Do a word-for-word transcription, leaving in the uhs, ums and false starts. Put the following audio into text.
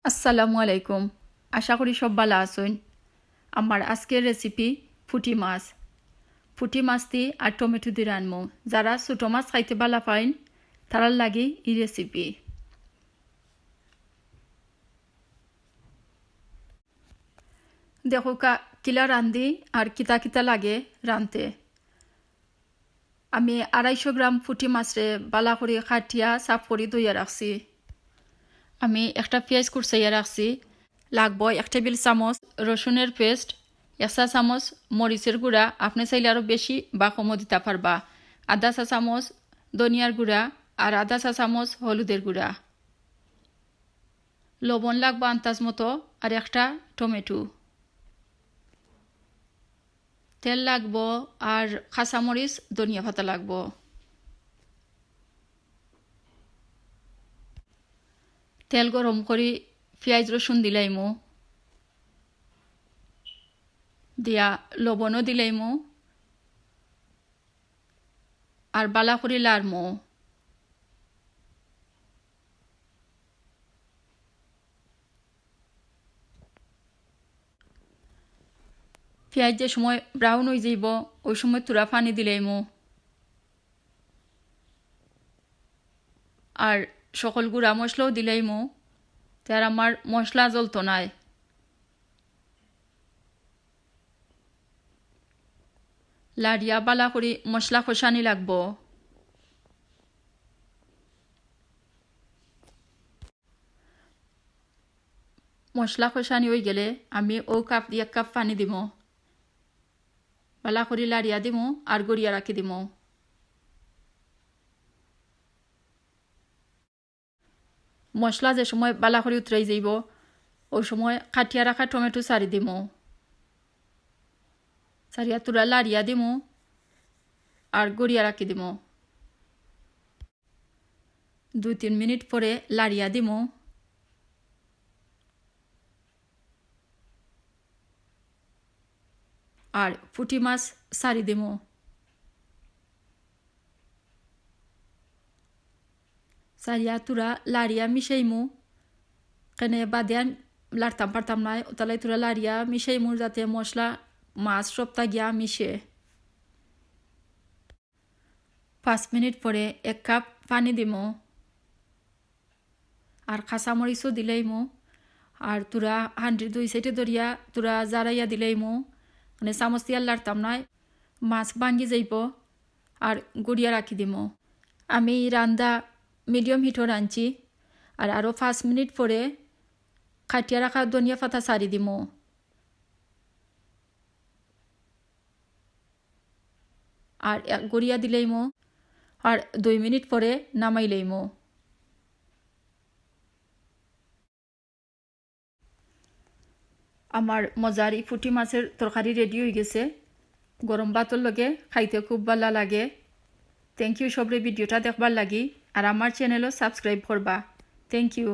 আসসালামু আলাইকুম। আশা করি সব ভালা আছইন। আমার আজকের রেসিপি ফুটি মাছ। ফুটি মাছ দি আর টমেটো দি রানমু। যারা ছোট মাছ খাইতে ভালা পাইন, তারার লাগি ই রেসিপি। দেখউক্কা কিলা রান্ধি আর কিতা কিতা লাগে রানতে। আমি আড়াইশো গ্রাম ফুটি মাছরে ভালা করি কাটিয়া সাফ করি ধইয়া রাখছি। আমি একটা পিয়াজ কুচাইয়া রাখছি। লাগবো এক টেবিল চামচ রসুনের পেস্ট, এক চা চামচ মরিচের গুঁড়া, আপনে চাইলে আরও বেশি বা কমও দিতা পারবা, আধা চা চামচ ধনিয়ার গুঁড়া আর আধা চা চামচ হলুদের গুঁড়া। লবণ লাগবো আন্দাজ মতো আর একটা টমেটো। তেল লাগবো আর কাঁচামরিচ, ধনিয়া পাতা লাগবো। তেল গরম করি পিয়াজ রসুন দিলাইমু, দিয়া লবণও দিলাইমু আর ভালা করি লাড়মু। পিয়াজ যে সময় ব্রাউন অইযাইবো, ওই সময় থুড়া পানি দিলাইমু। আর সকল গুঁড়া মশলাও দিলাইমু, তে আর আমার মশলা জ্বলতো নায়। লাড়িয়া ভালা করি মশলা কষানি লাগবো। মশলা কষানি অইগেলে আমি অউ কাপ দি এক কাপ পানি দিমু। ভালা করি লাড়িয়া দিমু আর গড়িয়া রাখি দিমু। মশলা যে সময় ভালা করি উতরাই যাইবো, ওই সময় কাটিয়া রাখা টমেটো ছাড়ি দিমু। ছাড়িয়া থুড়া লাড়িয়া দিমু আর গড়িয়া রাখি দিমু। দুই তিন মিনিট পরে লাড়িয়া দিমু। আর ফুটি মাছ ছাড়ি দিমু। ছাড়িয়া থুড়া লাড়িয়া মিশাইমু। কেনে বাদে আর লাড়তাম পারতাম নায়, অতার লাগি থুড়া লাড়িয়া মিশাইমু যাতে মশলা মাছ সবতা গিয়া মিশে। পাঁচ মিনিট পরে এক কাপ পানি দিমু। আর কাঁচামরিচও দিলাইমু। আর থুড়া হান্ডির দুই সাইডে ধরিয়া থুড়া জারাইয়া দিলাইমু। মানে চামচ দিয়া লাড়তাম নায়, মাছ ভাঙ্গি যাইবো। আর গড়িয়া রাখি দিমু। আমি রান্দা মিডিয়াম হিটো রানছি। আর আরও পাঁচ মিনিট পরে কাটিয়া রাখা ধনিয়া পাতা ছাড়ি দিমু। আর এক গড়িয়া দিলাইমু। আর দুই মিনিট পরে নামাইলাইমু। আমার মজার ই ফুটি মাছের তরকারি রেডি অইগেছে। গরম ভাতর লগে খাইতে খুব ভালা লাগে। Thank you সবরে ভিডিওটা দেখবার লাগি, আর আমার চ্যানেলও সাবস্ক্রাইব করবা। Thank you।